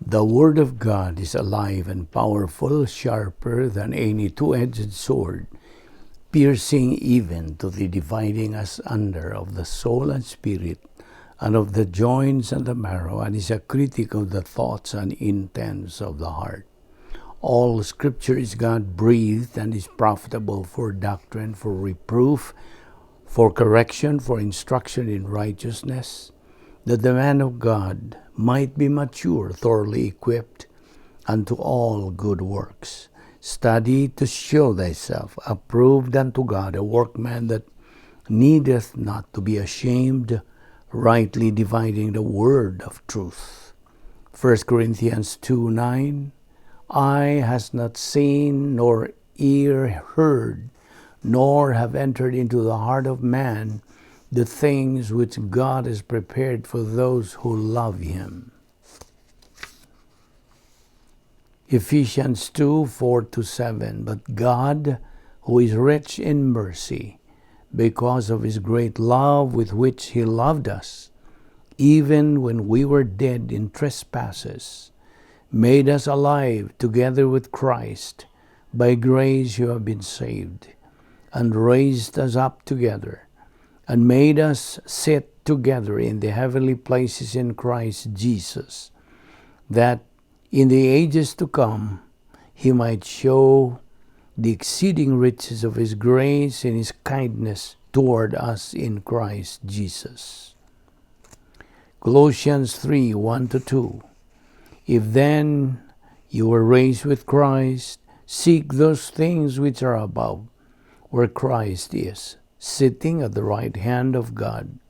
The Word of God is alive and powerful, sharper than any two-edged sword, piercing even to the dividing asunder of the soul and spirit, and of the joints and the marrow, and is a critic of the thoughts and intents of the heart. All Scripture is God-breathed and is profitable for doctrine, for reproof, for correction, for instruction in righteousness, that the man of God might be mature, thoroughly equipped unto all good works. Study to show thyself approved unto God, a workman that needeth not to be ashamed, rightly dividing the word of truth. 1 Corinthians 2:9. Eye has not seen, nor ear heard, nor have entered into the heart of man the things which God has prepared for those who love Him. Ephesians 2:4-7. But God, who is rich in mercy, because of His great love with which He loved us, even when we were dead in trespasses, made us alive together with Christ. By grace you have been saved, and raised us up together, and made us sit together in the heavenly places in Christ Jesus, that in the ages to come He might show the exceeding riches of His grace and His kindness toward us in Christ Jesus. Colossians 3:1-2. If then you were raised with Christ, seek those things which are above, where Christ is, sitting at the right hand of God.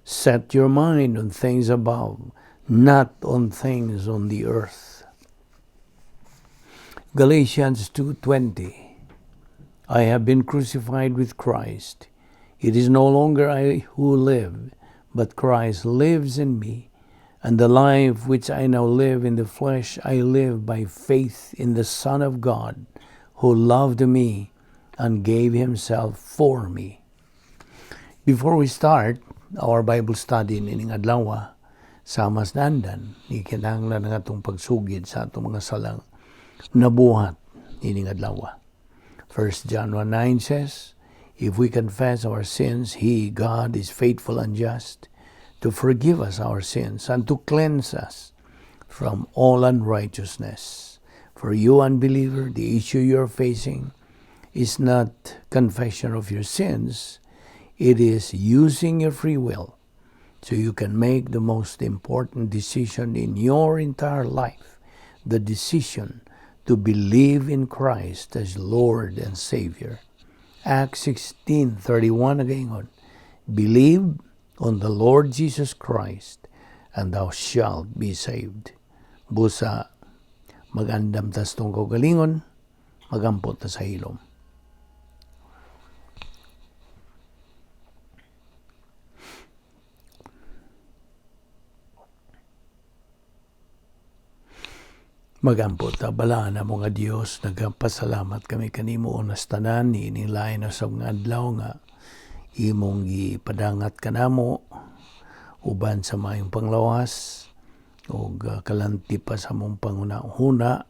Set your mind on things above, not on things on the earth. Galatians 2:20. I have been crucified with Christ. It is no longer I who live, but Christ lives in me. And the life which I now live in the flesh, I live by faith in the Son of God, who loved me and gave Himself for me. Before we start our Bible study nining adlaw, sama sa andan, ni kinahanglan ang atong pagsugid sa atong mga salang nabuhat nining adlaw. 1 John 1:9 says, if we confess our sins, He, God, is faithful and just to forgive us our sins and to cleanse us from all unrighteousness. For you, unbeliever, the issue you're facing is not confession of your sins. It is using your free will so you can make the most important decision in your entire life, the decision to believe in Christ as Lord and Savior. Acts 16:31 nagaingon, believe on the Lord Jesus Christ and thou shalt be saved. Busa magandam tas tong kaugalingon, magampot ta sa hilom. Magampot ta, balaan na mga Dios, nagpasalamat kami kanimo unas tanan niining lain na sa mga adlaw nga imong gipadangat kanamo uban sa maayong panglawas og kalanti pa sa among panghuna-huna,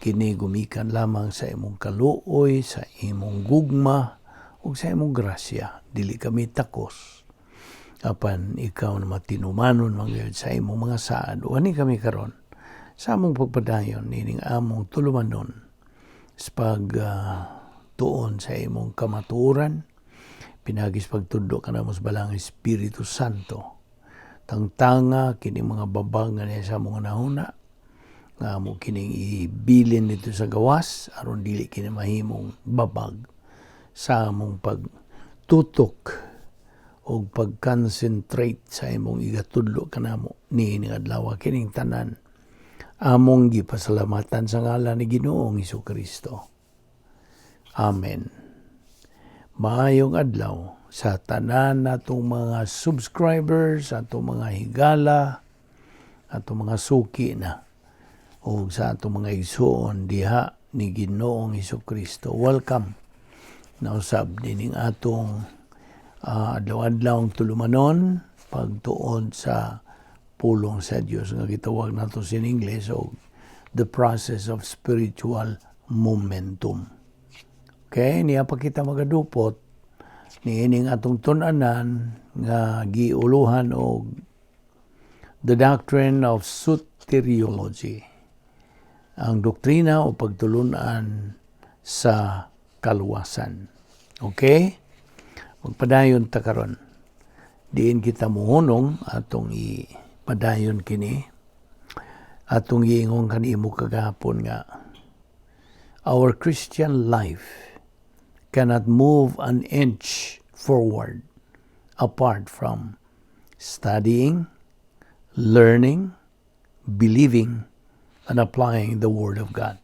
kini gumikan lamang sa imong kaluoy, sa imong gugma ug sa imong grasya. Dili kami takos apan ikaw na matinumanon man gyud sa imong mga saad. Wani kami karon sa among pagpadayon nining among tulumanon sa pag tuon sa imong kamatuoran, pinagis pagtudlo kanamo sa Balaang Espiritu Santo. Tangtanga kini mga babag nga niya sa among nahuna nga amo kining ibilin dito sa gawas aron dili kini mahimong babag sa among pagtutok o pag-concentrate sa imong igatudlo kanamo niining adlaw. Kining tanan among gipasalamatan sa ngalan ni Ginoong Hesukristo. Amen. Maayong adlaw sa tanan natong mga subscribers, atong mga higala, atong mga suki na, o sa atong mga igsuon diha ni Ginoong Hesukristo. Welcome na usab dining atong adlaw-adlaw tulumanon pagtuon sa pulong sa Dios nga gitawag nato sa English og the process of spiritual momentum. Okay, niya pa kita magadupot niining atong tun-anan nga giuluhan og the doctrine of soteriology. Ang doktrina o pagtulunan sa kaluwasan. Okay? Magpadayon ta karon. Diin kita muhunong, atong ipadayon kini. Atong giingon kanimo kagahapon nga our Christian life cannot move an inch forward apart from studying, learning, believing, and applying the Word of God.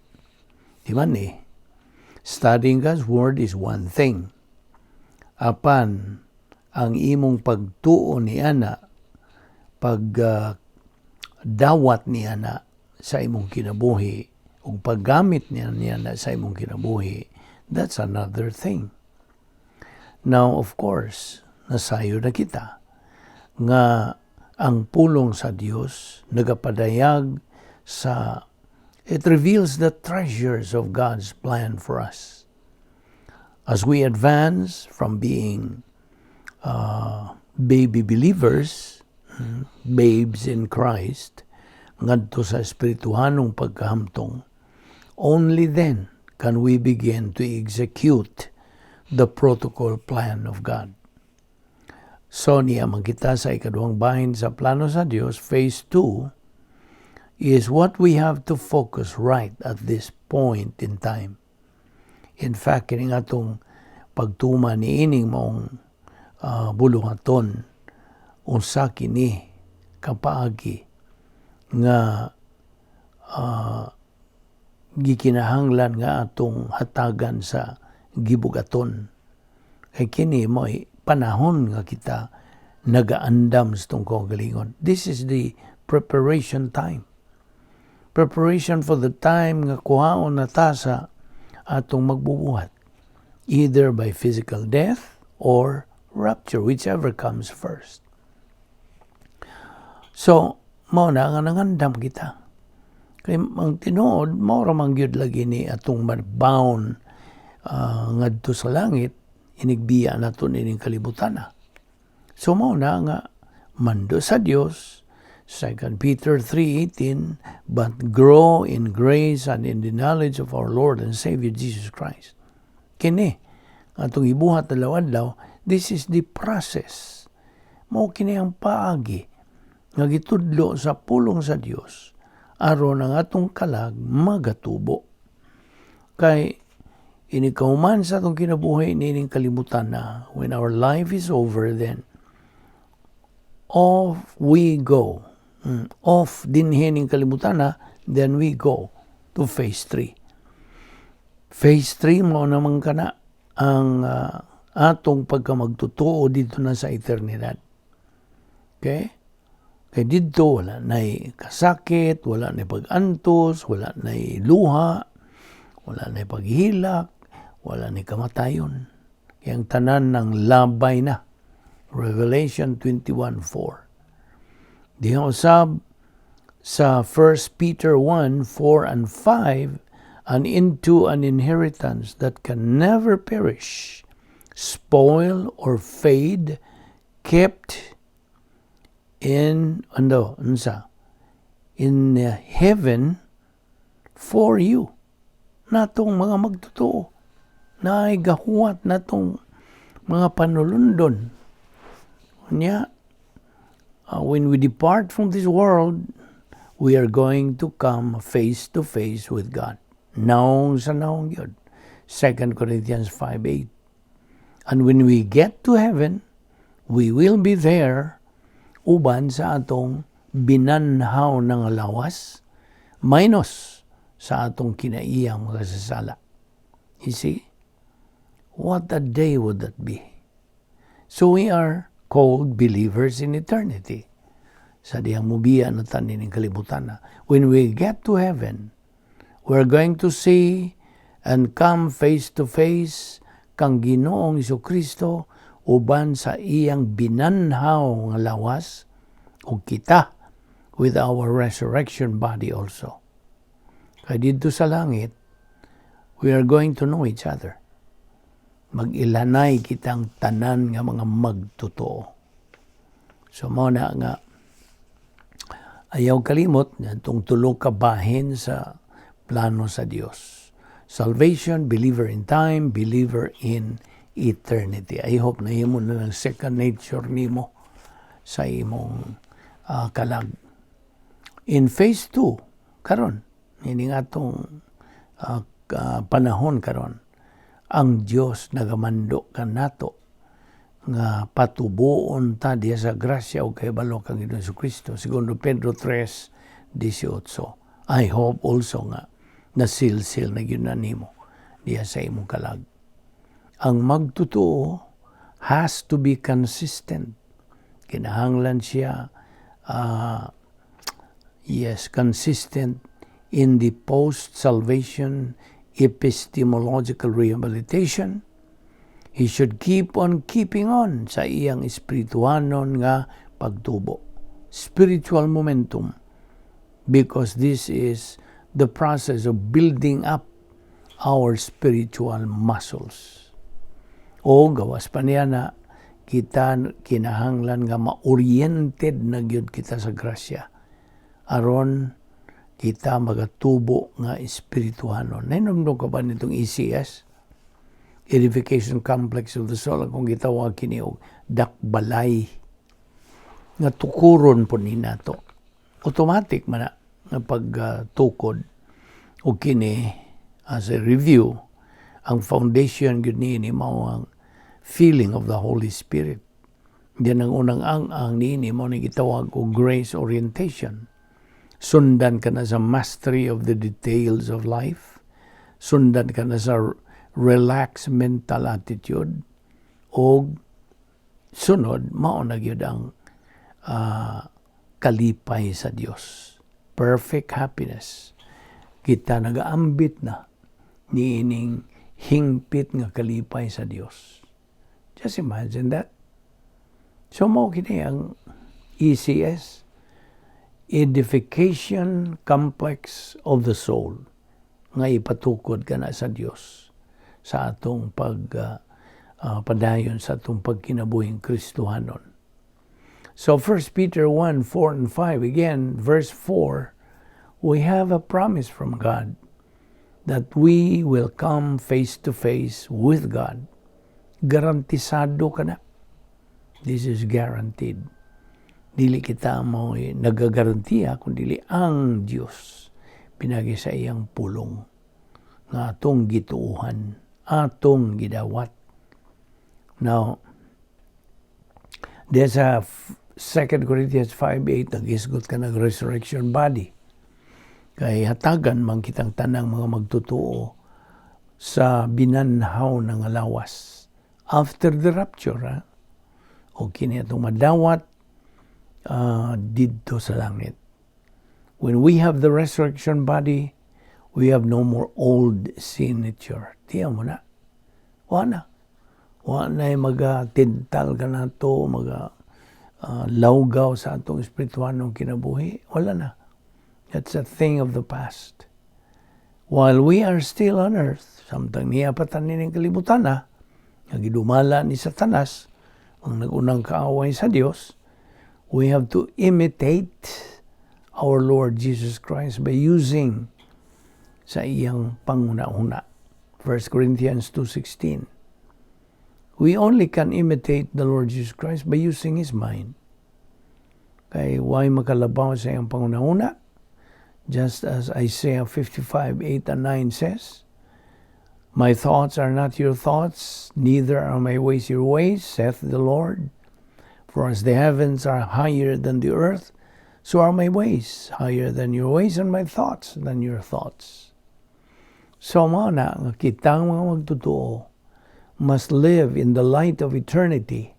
Di man eh? Studying God's Word is one thing. Apan, ang imong pagtuo ni ana, pag dawat ni ana sa imong kinabuhi, ug paggamit niya niya sa imong kinabuhi, that's another thing. Now, of course, nasayo na kita nga ang pulong sa Dios nagapadayag sa, it reveals the treasures of God's plan for us. As we advance from being baby believers, babes in Christ, ngadto sa espirituhanong pagkahamtong, only then can we begin to execute the protocol plan of God. So niya man kita sa ikaduhang bahin sa plano sa Dios, phase 2, is what we have to focus right at this point in time. In fact, kining atong pagtuma niining maong buluhaton, unsa kini kapaagi nga gikinahanglan nga atong hatagan sa gibugaton. Kay kini mo'y panahon nga kita nagaandam sa atong kaugalingon. This is the preparation time. Preparation for the time nga kuhaon na ta sa atong magbubuhat. Either by physical death or rapture, whichever comes first. So, mao na nga nangandam kita. Kay ang tinuod, mao ra man gyud lagi ni atong mabound ngadto sa langit, inigbiya nato nining kalibutan na. So mao na nga mando sa Dios, 2 Peter 3:18, "But grow in grace and in the knowledge of our Lord and Savior Jesus Christ." Kini atong ibuhat adlaw-adlaw, this is the process. Mao kini ang paagi nga gitudlo sa pulong sa Dios aron ang atong kalag magatubo. Kay inig kahuman sa atong kinabuhi niining kalibutan na, when our life is over, then off we go. Off dinhi ning kalibutan na, then we go to phase 3. Phase 3 mao naman kana ang atong pagkamagtotoo didto na sa eternidad. Okay? Kay didto wala na'y kasakit, wala na'y pag-antos, wala na'y luha, wala na'y paghilak, wala na'y kamatayon. Kaya ang tanan ng labay na. Revelation 21:4. Diha usab sa 1 Peter 1:4 and 5, "and into an inheritance that can never perish, spoil, or fade, kept in, ano, unsa, in heaven for you." Natong mga magtotoo na ay gahuwat natong mga panulundon. Unya, when we depart from this world, we are going to come face to face with God. Naong sa naong yun. 2 Corinthians 5:8. And when we get to heaven, we will be there uban sa atong binanhaw ng lawas minus sa atong kinaiyang makasasala. You see? What a day would that be? So we are called believers in eternity. Sa dihang mubiya na ta niining kalibutan na. When we get to heaven, we're going to see and come face to face kang Ginoong Kristo uban sa iyang binanhaw nga lawas ug kita with our resurrection body also. Kay didto sa langit, we are going to know each other. Mag-ilanay kitang tanan nga mga magtotoo. So mao na nga ayaw kalimot itong tulo ka bahin sa plano sa Dios. Salvation, believer in time, believer in eternity. I hope na imo na ng second nature nimo sa imong kalag. In phase 2, karon, ini nga atong panahon karon, ang Dios nagamando kanato nga patubuon ta diya sa grasya ug kahibalo kang Ginoong Kristo. Segundo Pedro 3:18. I hope also nga nasilsil na gyud na nimo diya sa imong kalag. Ang magtotoo has to be consistent. Kinahanglan siya, yes, consistent in the post-salvation epistemological rehabilitation. He should keep on keeping on sa iyang espirituhanon nga pagtubo. Spiritual momentum. Because this is the process of building up our spiritual muscles. O gawas pa niya na kita kinahanglan nga ma-oriented na gyud kita sa grasya aron kita magatubo nga espirituhanon. Nahinomdom ka ba nitong ECS? Edification Complex of the Soul, kung gitawag kini og dakbalay nga tukuron po ni nato. Automatic man na nga pagtukod og kini. As a review, ang foundation gyud niini mao ang feeling of the Holy Spirit. Diyan ang unang ang niini mao ni gitawag og grace orientation. Sundan ka na sa mastery of the details of life. Sundan ka na sa relaxed mental attitude og sunod mao na gyud ang kalipay sa Dios. Perfect happiness. Kita nagaambit na niining hingpit nga kalipay sa Dios. Just imagine that. So mao kini ang ECS, Edification Complex of the Soul, nga ipatukod ka na sa Dios sa atong pag padayon sa atong pagkinabuhing Kristohanon. So 1 Peter 1, 4 and 5, again, verse 4, we have a promise from God that we will come face to face with God. Garantisado ka na. This is guaranteed. Dili kita mo nagagarantiya, kundi ang Dios pinagi sa iyang pulong nga atong gituuhan, atong gidawat. Now, there's a 2 Corinthians 5:8, naghisgot ka ng resurrection body. Kay hatagan man kitang tanang mga magtotoo sa binanhaw ng lawas. After the rapture, ha? O kini atong madawat didto sa langit. When we have the resurrection body, we have no more old sin nature. Tiya mo na. Wa na. Wa na maga-tintal ka na to, maga lawgaw sa atong espirituhanong kinabuhi. Wala na. That's a thing of the past. While we are still on earth, samtang niya pa tanin kalibutan na, nga gidumala ni Satanas, ang nagunang kaaway sa Dios, we have to imitate our Lord Jesus Christ by using sa iyang panguna-una. 1 Corinthians 2:16. We only can imitate the Lord Jesus Christ by using His mind. Kay way makalabaw sa iyang panguna-una? Just as Isaiah 55:8 and 9 says, "My thoughts are not your thoughts, neither are my ways your ways, saith the Lord. For as the heavens are higher than the earth, so are my ways higher than your ways and my thoughts than your thoughts." So mao na nga kitang mga magtotoo must live in the light of eternity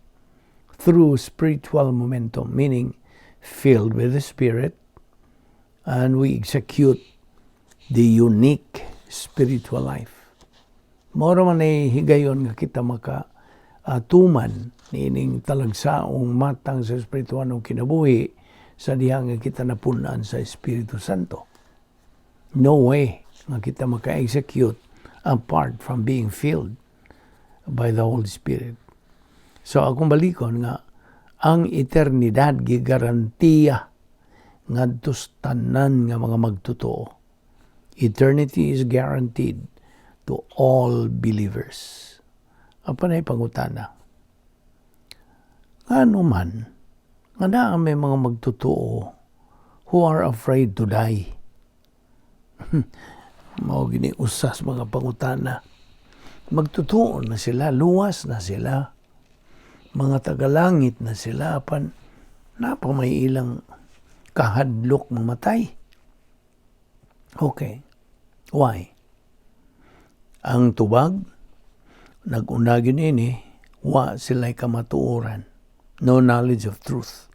through spiritual momentum, meaning filled with the Spirit, and we execute the unique spiritual life. Mao man ay higayon nga kita maka tuman niining talagsaong matang sa espirituhanong kinabuhi. Sa diha nga kita napunan sa Espiritu Santo. No way nga kita maka-execute apart from being filled by the Holy Spirit. So akong balikon nga ang eternidad gigarantiya ngadto sa tanan nga mga magtotoo. Eternity is guaranteed to all believers. Apan ay pangutana. Ngano man, nga naa may mga magtotoo who are afraid to die? Mao gini usas mga pangutana. Magtotoo na sila, luwas na sila. Mga tagalangit na sila, apan naa pa may ilang kahadlok mamatay. Okay. Why? Ang tubag, nag-una gyud ini, wa sila'y kamatuoran. No knowledge of truth.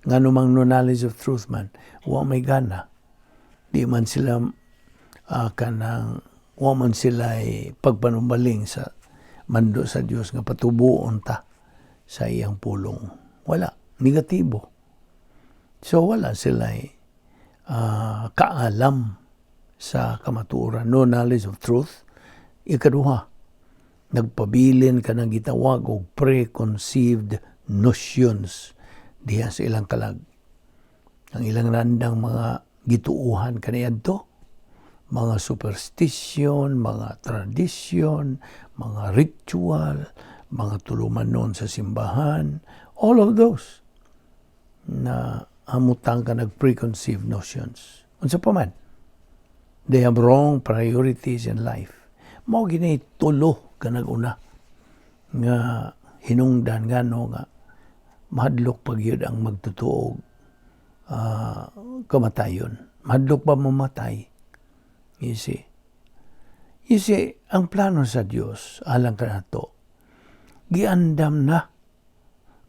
Ngano mang no knowledge of truth man, wa may gana. Di man sila kanang wa man sila pagpanumbaling sa mando sa Dios nga patubuon ta sa iyang pulong. Wala. Negatibo. So wala sila kaalam sa kamatuoran. No knowledge of truth. Ikaduha, nagpabilin kanang gitawag og preconceived notions diha sa ilang kalag. Ang ilang nandang mga gituuhan kaniadto, mga superstition, mga tradisyon, mga ritual, mga tulumanon sa simbahan, all of those na hamutang ka nag preconceived notions. Unsa pa man, they have wrong priorities in life. Mao gini tulo ka nag-una nga hinungdan ngano nga mahadlok pa gyud ang magtotoo kamatayon. Mahadlok ba mamatay? You see? You see, ang plano sa Dios alang kanato, giandam na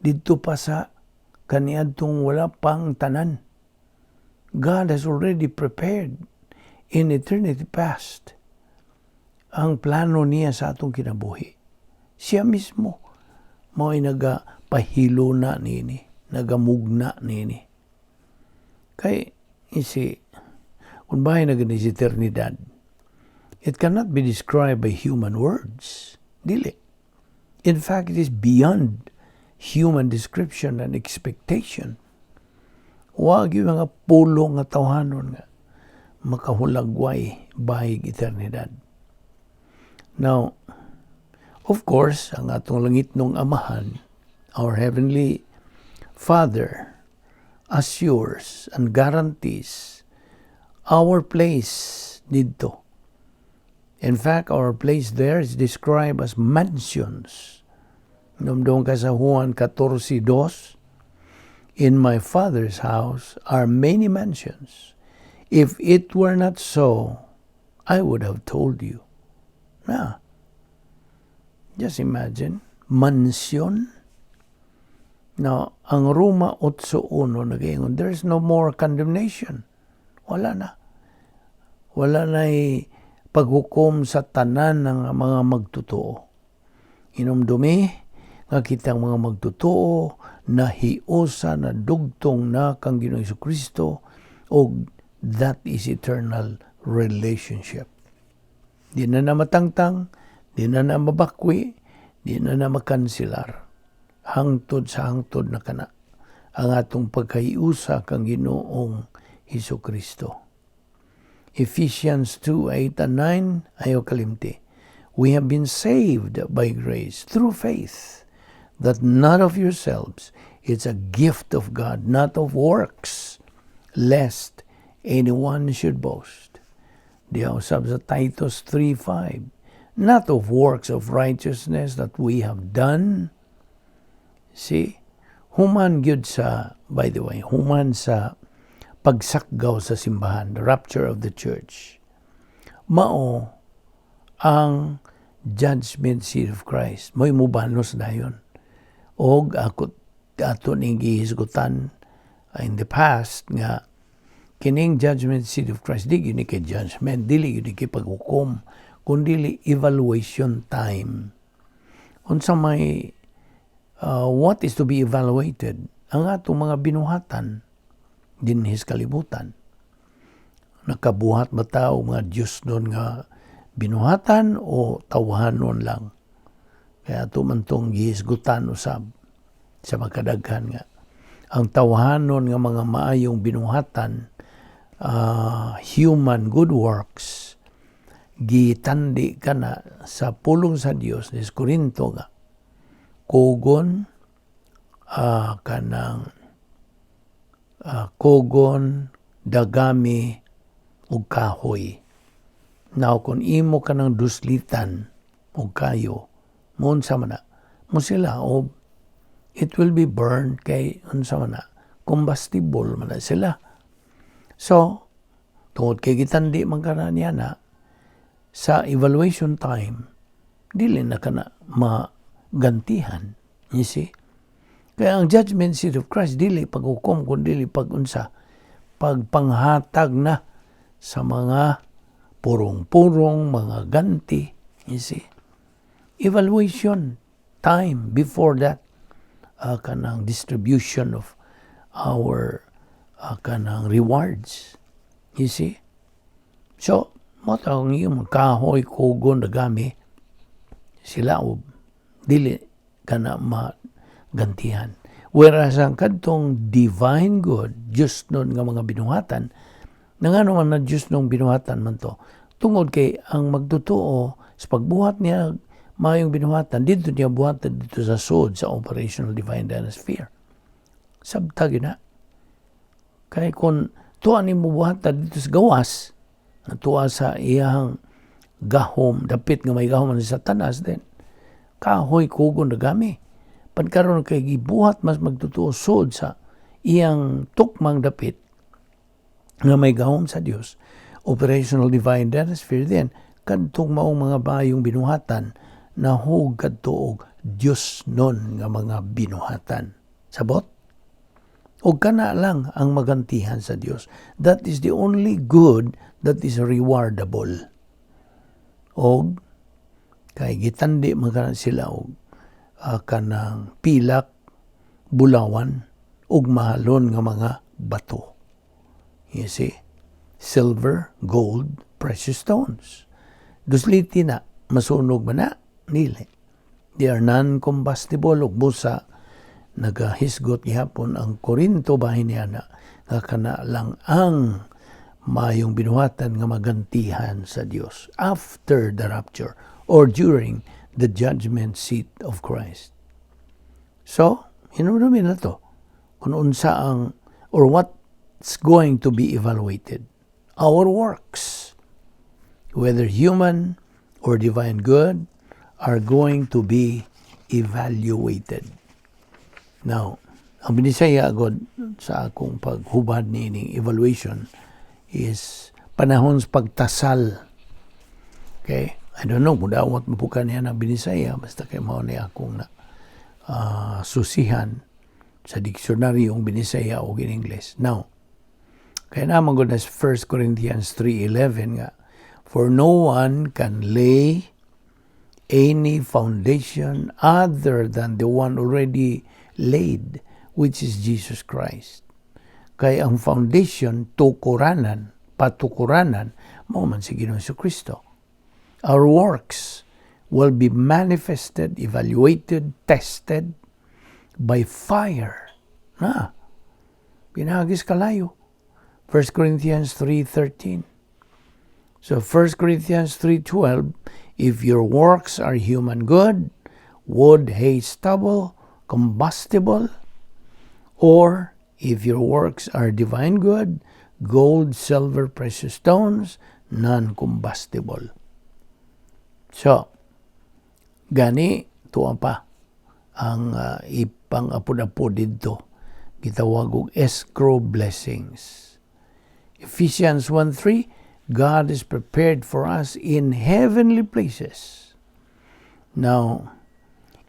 didto pa sa kaniadtong wala pang tanan. God has already prepared in eternity past ang plano niya sa atong kinabuhi. Siya mismo mao'y nagapahilo na niini, nagamugna niini. Kay, you see, kung bahin na gani sa eternidad, it cannot be described by human words. Dili. In fact, it is beyond human description and expectation. Wa gyud mga pulong nga tawhanon nga makahulagway bahig eternidad. Now, of course, ang atong langitnong Amahan, our Heavenly Father, assures and guarantees our place didto. In fact, our place there is described as mansions. Numdong ka sa Juan 14:2, "In my Father's house are many mansions. If it were not so, I would have told you." Na. Just imagine, mansion. Now, ang Roma 8:1 nagaingon, there's no more condemnation. Wala na. Wala na paghukom sa tanan ng mga magtotoo. Inumdumi nga kitang mga magtotoo na hiusa na dugtong na kang Ginoong Kristo og that is eternal relationship. Di na na matangtang, di na na mabakwi, di na na makansilar. Hangtod sa hangtod na kana ang atong pagkahiusa kang Ginoong Hesus Kristo. Ephesians 2:8 and 9, ayaw kalimti. "We have been saved by grace through faith, that not of yourselves, it's a gift of God, not of works, lest anyone should boast." Diha usab sa Titus 3:5, "Not of works of righteousness that we have done." See, human gyud sa, by the way, human sa pagsakgaw sa simbahan, the rapture of the church, mao ang judgment seat of Christ. Mo'y mubanos dayon. Og ako ato ning gihisgutan in the past nga kining judgment seat of Christ di gyud ni kay judgment, dili gyud ni kay paghukom, kundi evaluation time. Unsa may what is to be evaluated? Ang atong mga binuhatan. Dinhi sa kalibutan. Nakabuhat ba ta og mga Diyos nun nga binuhatan o tawhanon lang? Kaya ato man tong gihisgutan usab sa makadaghan nga ang tawhanon nga mga maayong binuhatan, human good works, gitandi kana sa pulong sa Dios ni Korinto nga kugon, kanang kugon, dagami ug kahoy. Now, kung imo kanang duslitan og kayo, mo unsa man na mo sila o it will be burned kay unsa man na, combustible man na sila. So tungod kay gitandi man kana niya na sa evaluation time, dili na kana magantihan, you see. Kaya ang judgment seat of Christ, dili paghukom kun dili pag unsa, pagpanghatag na sa mga purong-purong, mga ganti, you see. Evaluation time before that, kanang distribution of our kanang rewards, you see. So mo ang iyong kahoy, kugon, dagami sila og dili kana magantihan. Whereas ang kadtong divine good, Diyos nun nga mga binuhatan, na ngano man na Diyos nung binuhatan man to, tungod kay ang magtotoo sa pagbuhat niya maayong binuhatan, dito niya buhatan dito sa sud sa operational divine dynasphere. Sabta gyud na. Kay kung tuwa ni mo buhatan dito sa gawas, na tuwa sa iyang gahom, dapit nga may gahom ni Satanas, then kahoy, kugon, dagami. Pagkaron kay gibuhat mas magtotoo sud sa iyang tukmang dapit nga may gahom sa Dios, operational divine dynasphere, then kadtong maong mga bayong binuhatan nahug kadto og Dios nun nga mga binuhatan. Sabot? O kana lang ang magantihan sa Dios. That is the only good that is rewardable. Og kay gitandi man kana sila og kanang pilak, bulawan ug mahalon nga mga bato. You see? Silver, gold, precious stones. Dusliti na, masunog man na? Dili. They are non-combustible ug busa nagahisgot gihapon ang Korinto bahin niya na nga kana lang ang mayong binuhatan nga magantihan sa Dios after the rapture or during the judgment seat of Christ. So, hinumdumin na to kung unsa ang or what's going to be evaluated. Our works, whether human or divine good, are going to be evaluated. Now, ang binisaya agad sa akong paghubad nining evaluation is panahon sa pagtasal. Okay? I don't know, mudawat mo po kaniya ng binisaya, basta kay mao ni akong na susihan sa diksyonaryo binisaya o in English. Now, kaya naman gud 1 Corinthians 3:11 nga, "For no one can lay any foundation other than the one already laid, which is Jesus Christ." Kay ang foundation, tukuranan, patukuranan, mao man si Ginoong Kristo. Our works will be manifested, evaluated, tested by fire. Na, pinagis kalayo. 1 Corinthians 3:13. So 1 Corinthians 3:12, if your works are human good, wood, hay, stubble, combustible, or if your works are divine good, gold, silver, precious stones, non-combustible. So, gani, tuwa pa ang ipang-apod-apod dito. Gitawag og escrow blessings. Ephesians 1:3, God is prepared for us in heavenly places. Now,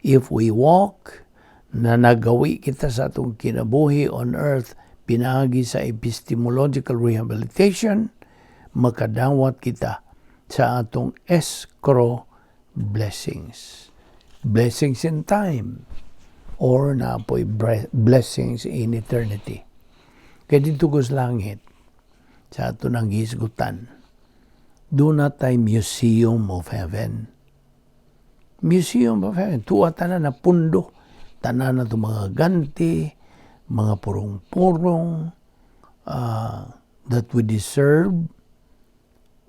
if we walk na nagawi kita sa atong kinabuhi on earth pinaagi sa epistemological rehabilitation, makadawat kita sa atong escrow blessings. Blessings in time or napoy blessings in eternity. Kay didto sa langit, sa ato nang gihisgutan, duna tay Museum of Heaven. Museum of Heaven. Tuwa tanan na pundo. Tanan na itong mga ganti, mga purong-purong, that we deserve.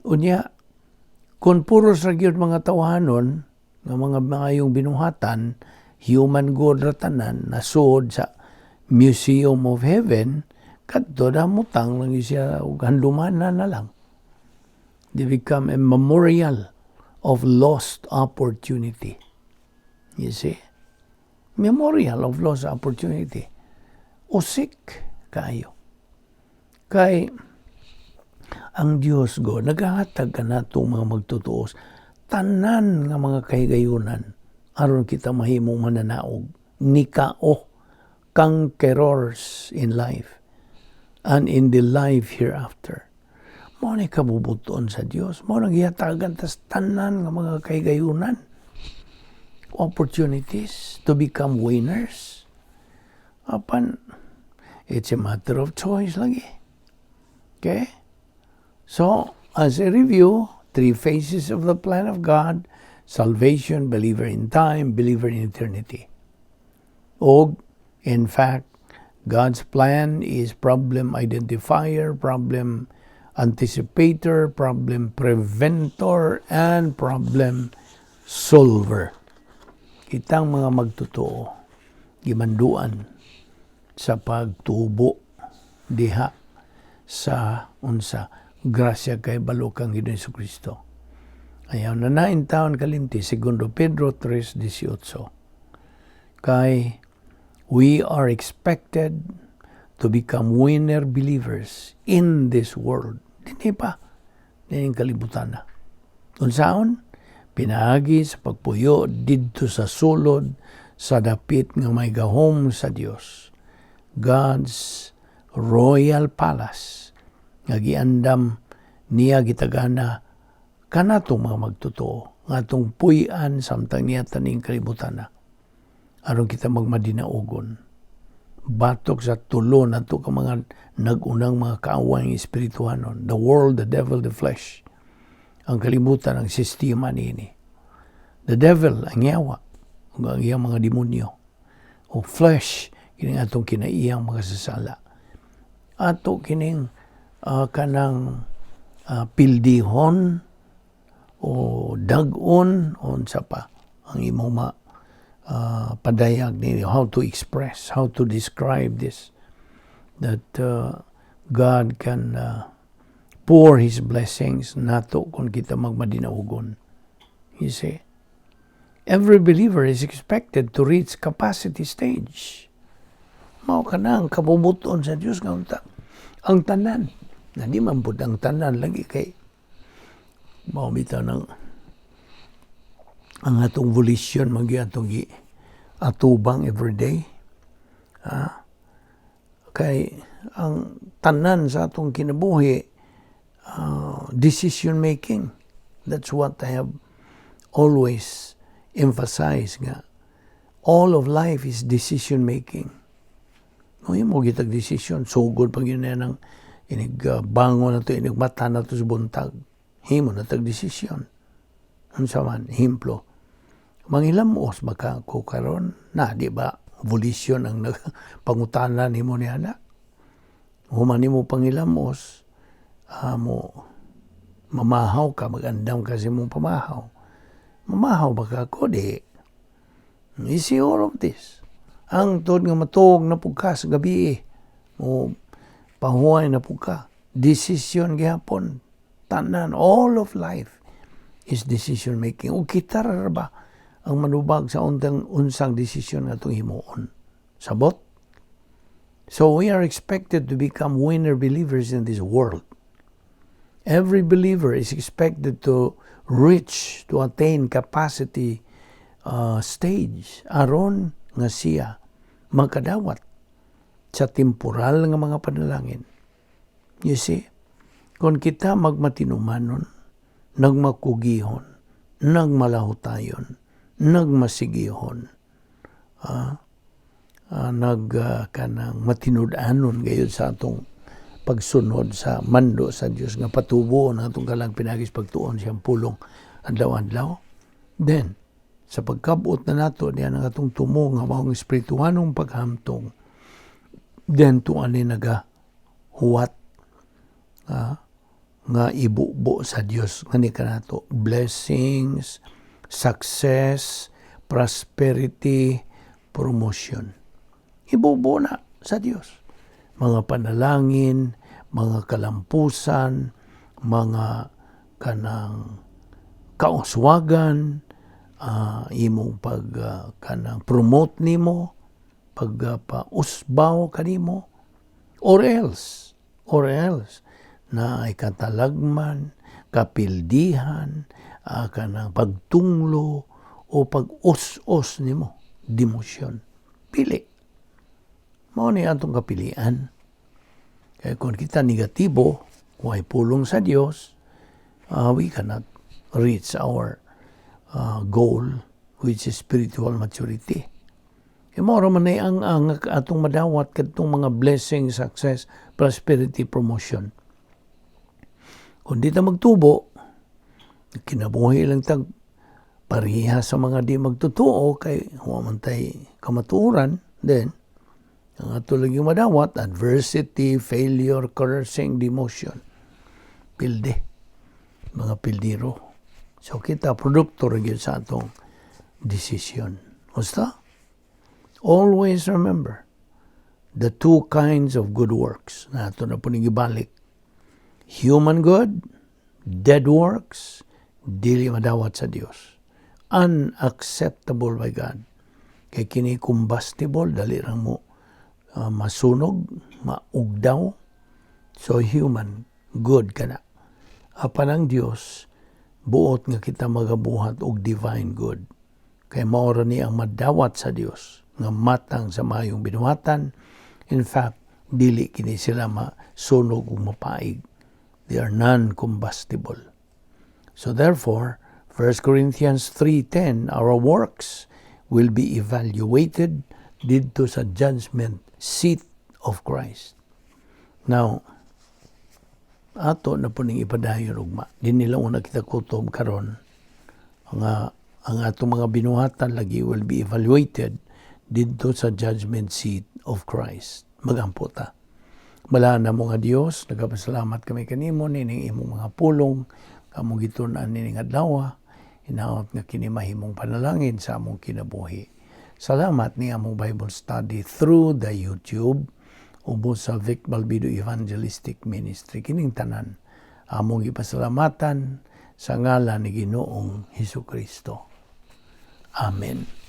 Unya, kung puros ra gyud mga tawahanon, nga mga maayong binuhatan, human good ra tanan, nasod sa Museum of Heaven, kadto namutang lang siya og handumanan na lang. They become a memorial of lost opportunity. You see? Memorial of lost opportunity. Usik kayo. Kay ang Dios go nagahatag kanato mga magtutuos tanan nga mga kahigayunan aron kita mahimong mananaog nikao, conquerors in life and in the life hereafter. Mao ni kabubuton sa Dios. Mao nang gihatagan tas tanan nga mga kahigayunan. Opportunities to become winners. Apan, it's a matter of choice lagi. Okay? So, as a review, three phases of the plan of God: salvation, believer in time, believer in eternity. Og, in fact, God's plan is problem identifier, problem anticipator, problem preventor, and problem solver. Kitang mga magtotoo, gimanduan sa pagtubo diha sa unsa grasya kay balo kang Ginoong Kristo. Ayaw na na in taon kalimti, Segundo Pedro 3:18. Kay we are expected to become winner believers in this world. Dinhi pa, dinhi kalibutan na. Unsaon? Pinaagi sa pagpuyo didto sa sulod sa dapit nga may gahom sa Dios. God's royal palace nga giandam niya gitagana kanatong mga magtotoo nga atong puy-an samtang niya taning kalibutan na aron kita magmadinaugon batok sa tulo nato ka mga nag-unang mga kaaway espirituhanon: the world, the devil, the flesh. Ang kalibutan, ang sistema niini, the devil, ang yawa ug ang iyang mga demonyo, o flesh, kining atong kinaiyang mga sasala, ato kining kanang pildihon o dag-on, unsa pa ang imong ma padayag ni, how to express, how to describe this, that God can pour His blessings nato kung kita magmadinaugon. You see, every believer is expected to reach capacity stage. Mao kana ang kabubuton sa Dios nga unta ang tanan na di man pud ang tanan lagi, kay mao bitaw ng ang atong volition man gyud atong gi atubang every day. Kay ang tanan sa atong kinabuhi, decision making. That's what I have always emphasized, nga all of life is decision making. No mo gitag decision sugod pag yun na ng inig bangon na to, inig mata na to sa buntag, himo na tag desisyon. Unsa man, hemplo, mangilamos ba ka ko karon na? Di ba volition ang pangutana nimo ni ana? Human nimo pangilamos, mo mamahaw ka, magandam ka sa imong pamahaw. Mamahaw ba ka ko? Di. You see all of this. Ang tuod nga matuog na pug ka sa gabi, mo pahuway na pug ka, decision gihapon. Tanan, all of life is decision making. Ug kita ra ba ang manubag sa untang unsang desisyon nga atong himuon? Sabot? So we are expected to become winner believers in this world. Every believer is expected to reach, to attain capacity stage aron nga siya makadawat sa temporal nga mga panalangin. You see, kung kita magmatinumanon, nagmakugihon, nagmalahutayon, nagmasigihon, nag kanang matinud-anon gayud sa atong pagsunod sa mando sa Dios nga patubo ang atong kalag pinaagi sa pagtuon sa iyang pulong adlaw-adlaw. Then, sa pagkabot na nato diyan ang atong tumo nga maong espirituhanong paghamtong, then tuan ni naga huwat nga ibubo sa Dios nga ni kanato blessings, success, prosperity, promotion. Ibubo na sa Dios. Mga panalangin, mga kalampusan, mga kanang kauswagan, imong pag kanang promote nimo, pag pausbaw kanimo, or else na ay katalagman, kapildihan, kanang pagtunglo o pag-us-us nimo, demotion. Pili. Mao ni atong kapilian. Kaya kung kita negatibo, kung ay pulong sa Dios, we cannot reach our goal, which is spiritual maturity. Kaya mao man ang atong madawat kadtong mga blessing, success, prosperity, promotion. Kung di ta magtubo, kinabuhi lang tag pareha sa mga di magtotoo kay wa man tay kamatuoran, then ang ato lang yung madawat, adversity, failure, cursing, demotion. Pilde. Mga pildiro. So kita, produkto rin yun sa atong decision. Basta, always remember the two kinds of good works na ato na po ibalik. Human good, dead works, dili madawat sa Dios. Unacceptable by God. Kay kini combustible, dali rang mo masunog, maugdaw. So human good kana. Apan ang Dios buot nga kita magabuhat og divine good. Kay mao ra ni ang madawat sa Dios nga matang sa mayong binuhatan. In fact, dili kini sila masunog ug mapaig. They are non-combustible. So therefore, 1 Corinthians 3:10, our works will be evaluated didto sa judgment seat of Christ. Now, ato na po ning ipadayon ugma. Di nila una kita kutob karon nga ang atong mga binuhatan lagi will be evaluated didto sa judgment seat of Christ. Magampo ta. Balaan namo nga Dios, nagapasalamat kami kanimo nining imong mga pulong among gitun-an nining adlaw. Hinaot nga kini mahimong panalangin sa among kinabuhi. Salamat ni among Bible study through the YouTube ubos sa Vic Balbido Evangelistic Ministry. Kining tanan among gipasalamatan sa ngalan ni Ginoong Hesus Kristo. Amen.